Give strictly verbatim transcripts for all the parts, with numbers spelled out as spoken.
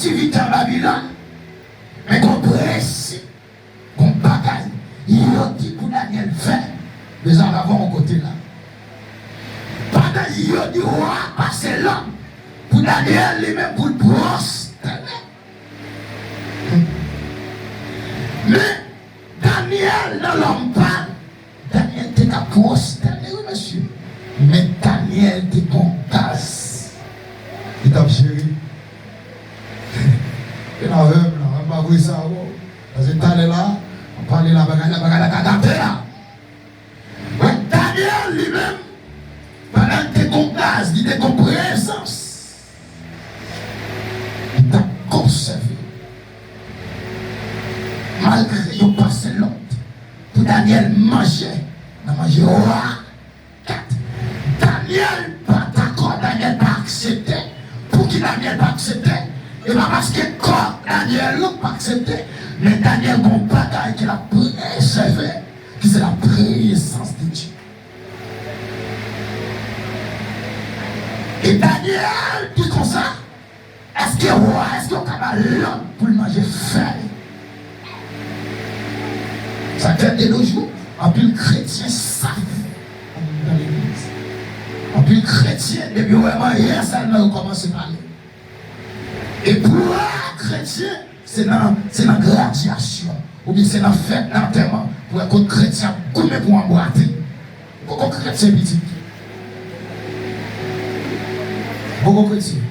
aktivite an Babilòn, men gon prensip, gon bagay yo di pou Danyèl fè. Bezwen al avè w yon kote la. Pandan yo di wa a pase lòd pou Danyèl li menm pou l pwostène. Men, Danyèl nan lòm pa l, Danyèl te ka pwostène, wi, mesye. Men Danyèl te gon gaz. Li t ap jere. E nan rèv la, pa vre sa, bon. Paske talè la, an pale la, bagay la, bagay la ka gate la. Men Danyèl, li menm, pandan l te gon gaz, li te gon prezans. Li t ap konsève. Malgre yo pase lòd pou Danyèl manje nan manje wa a, kat, Danyèl pa dakò, Danyèl pa aksepte. Pouki Danyèl pa aksepte? E pa paske kò Danyèl lan pa aksepte, men Danyèl gon bagay ke l ap prezève, ki se la prezans de Dye. E Danyèl di konsa, èske wa, èske w ka ba l lòd pou l manje fèy? Sa k fè de nos jours, anpil kretyen saf anndan legliz. Anpil kretyen, depi yo wè manje a sèlman, yo kòmanse pale. E pou kretyen, se nan, se nan gradyasyon, oubyen se nan fèt, nan antèman, pou wè kot kretyen ap goumen pou anbwate. Poko kretyen pitit. Poko kretyen.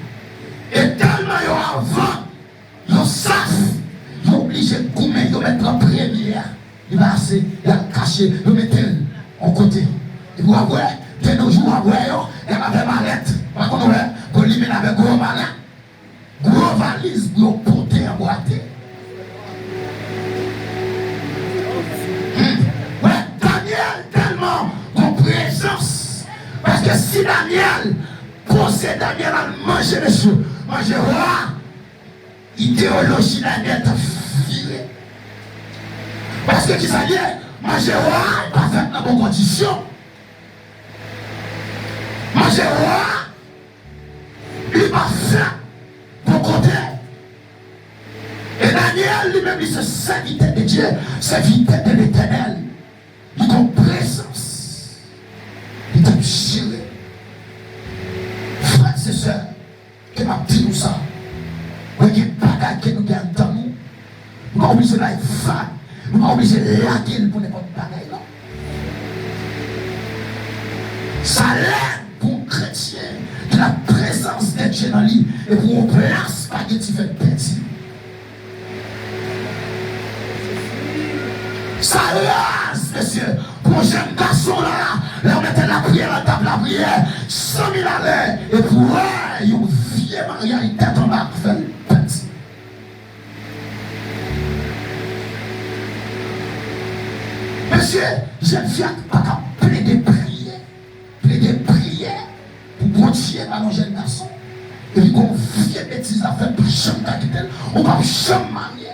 E tèlman yo avan, yo saf, yo oblije goumen, yo mèt pran premye a. Li pa ase, y al kache, yo mete l yon kote. Epi w ap wè, de nos jours, w ap wè yo, y al avè malèt. Pa konn wè, pou li menm avè gwo malèt. Gwo valiz pou yo pote anbwate. Hmm. Wè, Danyèl tèlman gon prezans. Paske si Danyèl poze Danyèl al manje, mesye, manje wa, ideyoloji Danyèl t ap vire. Paske kisa l ye? Manje wa pa fèt nan bon kondisyon. Manje wa, li pa fèt bon kote. E Danyèl, li menm, li se sèvitè de Dye, sèvitè de Letènèl. Li gon prezans. Li t ap jere. Frè e sè, ke m ap di nou sa. Mwen gen bagay ke nou gen anndan nou. Nou pa oblije bay vag. Nou pa oblije lage l pou nenpòt bagay, non. Sa lè pou yon kretyen ki la prezans de Dye nan li, e pou yon plas pa gen ti fè pèdi. Sa raz, mesye, pou yon jèn gason la, lè w mete lapriyè nan tab lapriyè, san mil alè, e pou wè yon vye maryaj tèt anba k fè l pèdi. Mesye, jèn fi a pa ka plede priye. Plede priye pou Bondye ba l yon jèn gason. Epi gon vye betiz l ap fè, pa janm ka kite l, ou p ap janm marye.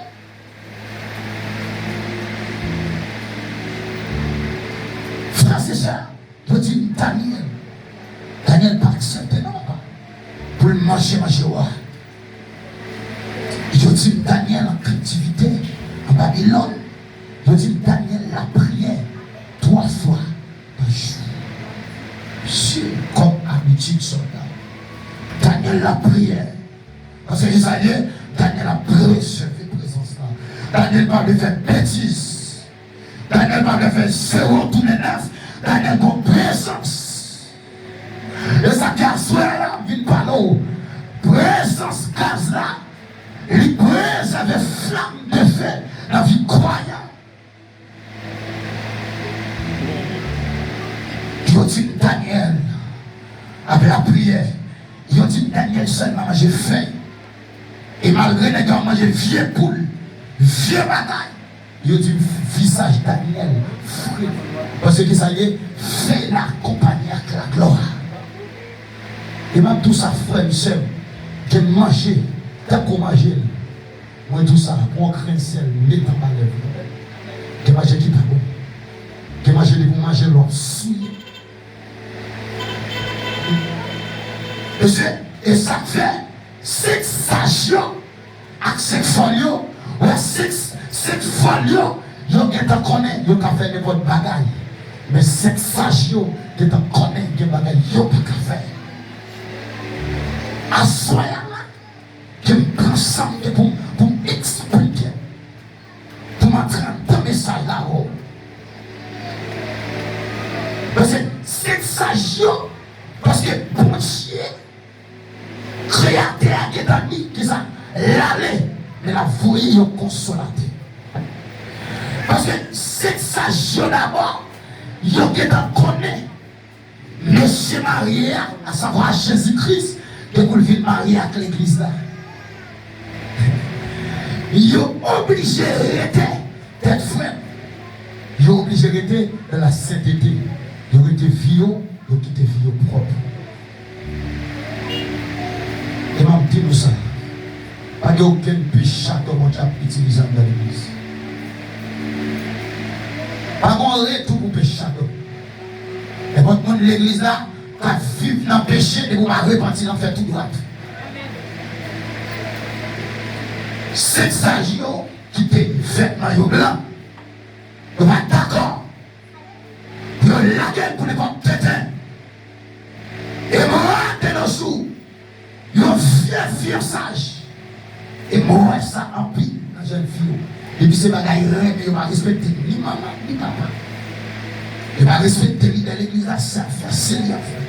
Frè e sè, yo di m Danyèl. Danyèl pa aksepte non, papa, pou l manje manje wa. Yo di m Danyèl an kaptivite an Babilòn. Yo di m Danyèl lapriyè twa fwa pa jou. Mesye, kòm abitid sòlda. Danyèl lapriyè. Paske kisa l ye? Danyèl ap prezève prezans la. Danyèl pa vle fè betiz. Danyèl pa vle fè zewo tounen nèf. Danyèl gon prezans. E sa k fè aswè a la, m vin pale w. Prezans gaz la, li prezève flam de fe nan vi kwayan. Yo di m Danyèl ap lapriyè. Yo di m Danyèl sèlman manje fèy. E malgre nèg yo ap manje vye poul, vye bagay, yo di m vizaj Danyèl fre. Paske kisa l ye? Fèy la akonpanye ak laglwa. E m ap di w sa, frè m, sè m, gen manje, tankou w manje l, mwen di w sa, pran yon grenn sèl, met anba lèv ou. Gen manje ki pa bon. Gen manje depi w manje l, w ap souye. Mesye, e sa k fè, se saj yo, ak senk fòl yo, wè, senk, senk fòl yo, yo gentan konnen yo ka fè nenpòt bagay. Men senk saj yo gentan konnen gen bagay yo pa ka fè. Aswè a la, ke m pran sa m gen pou, pou m eksplike, pou m antre anndan mesaj la avè w. Paske senk saj yo, paske Bondye, Kreyatè a gentan di, kisa? L ale, men l ap voye yon konsolatè. Paske senk saj yo dabò, yo gentan konnen Mesye marye a, asavwa Jezi Kris, te pou l vin marye ak legliz la. Yo oblije rete tèt frèt. Yo oblije rete nan la sentete. Yo rete vi yo, yo kite vi yo pwòp. E m ap di nou sa, pa gen okenn pechadò Bondye ap itilize anndan legliz. Pa gen yon retou pou pechadò. Nenpòt moun legliz la ka viv nan peche depi w pa repanti, l ap fè tou dwat. Senk saj yo kite vètman yo blan. Yo pa dakò pou yo lage l pou nenpòt tenten. E mwa de nos jours, yon vye, vye saj. E mwen wè sa anpil nan jèn fi yo. Depi se bagay renmen, yo pa respekte ni manman, ni papa. Yo pa respekte lidè legliz la, se afè serye y ap fè.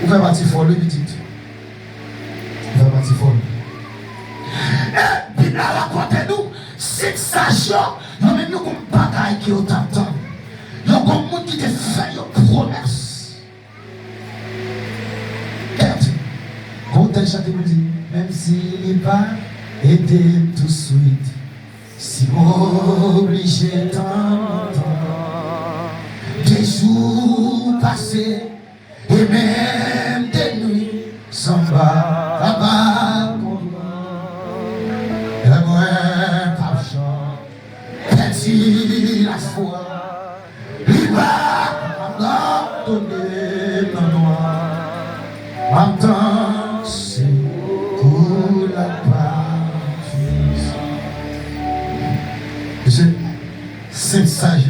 Ou fè pati fòl wi, pitit. Ou fè pati fòl. E Bib la rakonte nou, senk saj yo, yo menm yo gon bagay ke yo t atann. Yo gon moun ki te fè yo pwomès. Gade, gon tèl chante pou di, menm si li pa ede m touswit, si m oblije tann lontan, de jou pase, e menm de nwi, sanba pa konprann. E mwen p ap janm pèdi lafwa. Li pa abandone m nan nwa. M ap tann sekou l ap fè. Mesye, senk saj